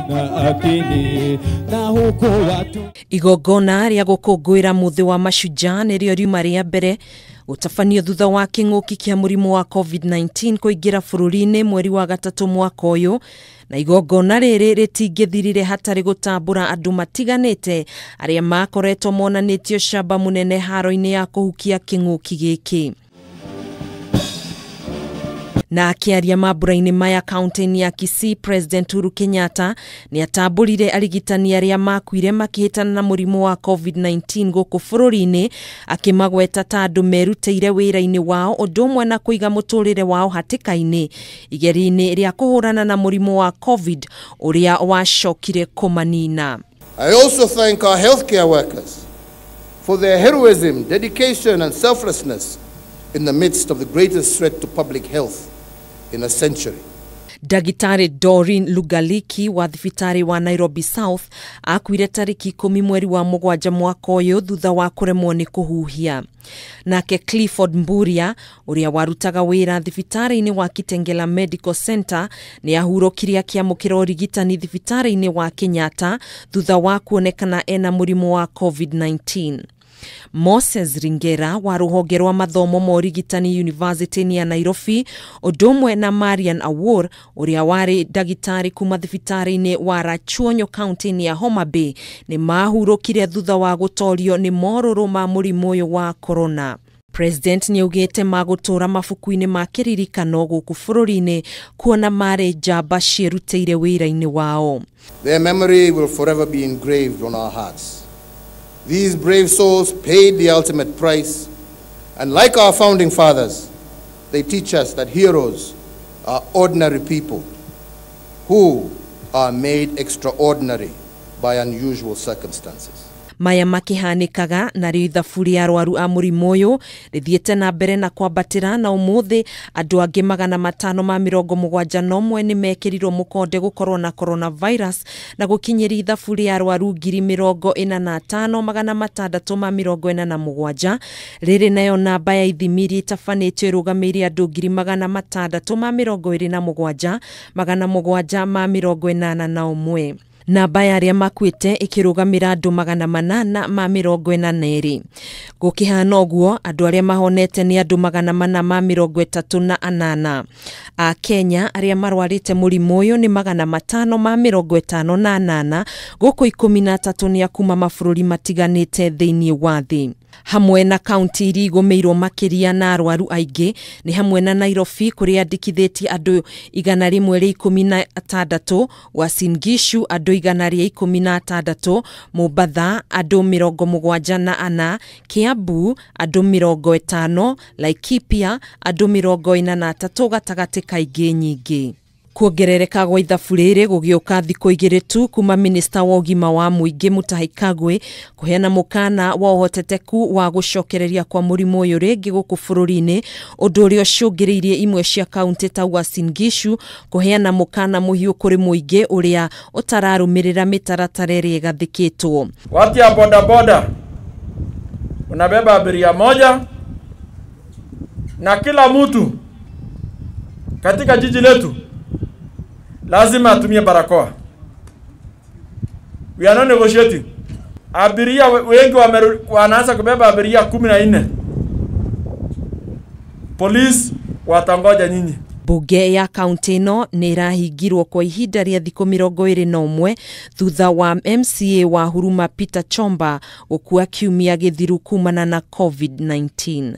sina akili na huku watu. Igongona rĩa gũkũngũĩra mũthĩ wa mashujaa nĩrĩo riuma rĩa mbere gũtabanio thutha wa kĩng'ũki kĩa mũrimũ wa COVID-19 kũingĩra bũrũri-inĩ mweri wa gatatũ mwaka ũyũ, na igongona rĩrĩ rĩtingĩthirire hatarĩ gũtambũra andũ matiganĩte arĩa makoretwo monanĩtio camba mũnene haro-inĩ ya kũhukia kĩng'ũki gĩkĩ. Na akĩaria mambura-inĩ maya kaunti-inĩ ya Kisii, President Uhuru Kenyatta nĩ atambũrire arigitani arĩa makuire makĩhĩtana na mũrimũ wa COVID-19 gũkũ bũrũri-inĩ, akĩmagweta ta andũ merutĩire wĩra-inĩ wao ũndũ ũmwe na kũiga mũtũrĩre wao hatĩka-inĩ igeria-inĩ rĩa kũhũrana na mũrimũ wa COVID ũrĩa wacokire kũmanina. I also thank our healthcare workers for their heroism, dedication and selflessness in the midst of the greatest threat to public health in a century. Ndagĩtarĩ Doreen Lugaliki wa thibitarĩ wa Nairobi South akuire tarĩki 10 mweri wa mũgwanja mwaka ũyũ thutha wa kũremwo nĩ kũhuhia. Nake Clifford Mburia ũrĩa warutaga wĩra thibitarĩ-inĩ wa Kitengela Medical Center nĩ ahurũkire akĩamũkĩra ũrigitani thibitarĩ-inĩ wa Kenyatta thutha wa kuonekana ena mũrimũ wa COVID-19. Moses Ringera wa rũhonge rwa mathomo ma ũrigitani University ya Nairobi ũndũ ũmwe na Marian Awor ũrĩa warĩ ndagĩtarĩ kuma thibitarĩ-inĩ wa Rachuonyo kaunti-inĩ ya Homa Bay nĩ mahurũkire thutha wa gũtorio nĩ morũrũ ma mũrimũ ũyũ wa corona. President nĩ augĩte magũtũra mabuku-inĩ ma kĩririkano gũkũ bũrũri-inĩ kuona marĩ njamba ciĩrutĩire wĩra-inĩ wao. Their memory will forever be engraved on our hearts. These brave souls paid the ultimate price, and like our founding fathers, they teach us that heroes are ordinary people who are made extraordinary by unusual circumstances. Maya makĩhanĩkaga narĩo ithabu rĩa arwaru a mũrimũ ũyũ rĩthiĩte na mbere na kwambatĩra, na ũmũthĩ andũ angĩ 571 nĩ mekĩrirwo mũkonde gũkorwo na coronavirus na gũkinyĩria ithabu rĩa arwaru 45,647. Rĩrĩ nayo namba ya ithimi iria itabanĩtio ĩrũgamĩrĩire andũ 627,781. Namba ya arĩa makuĩte ĩkĩrũgamĩra andũ 842. Gũkĩhana ũguo, andũ arĩa mahonete nĩ andũ 438. A Kenya arĩa marwarĩte mũrimũ ũyũ nĩ 558, gũkũ 13 nĩ a kuma mabũrũri matiganĩte thĩinĩ wa thĩ. Hamwe na kaunti iria igũmĩirwo makĩria na arwaru aingĩ nĩ hamwe na Nairobi kũrĩa andĩkithĩtie andũ 116, Uasin Gishu andũ 116, Mombatha andũ 74, Kiambu andũ 50, Laikipia andũ 43 gatagatĩ ka ingĩ nyingĩ. Kuongerereka gwa ithabu rĩrĩ gũgĩũka thikũ igĩrĩ tu kuma minista wa ũgima wa mũingĩ Mutahi Kagwe kũheana mũkana wa ũhoteteku wa gũcokereria kwa mũrimũ ũyũ rĩngĩ gũkũ bũrũri-inĩ, ũndũ ũrĩa ũcũngĩrĩirie imwe cia kaunti ta Uasin Gishu kũheana mũkana mũhiũ kũrĩ mũingĩ ũrĩa ũtararũmĩrĩra mĩtaratara ĩrĩa ĩgathĩkĩtwo. Watu ya bodaboda unabeba abiria moja na kila mtu katika jiji letu lazima atumie barakoa. We are not negotiating. Abiria wengi wanaanza kubeba abiria 14. Police watangoja nyinyi. Bunge ya kaunti ĩno nĩ ĩrahingirwo kwa ihinda rĩa thikũ 21 thutha wa MCA wa Huruma Peter Chomba gũkua kiumia gĩthiru kumana na COVID-19.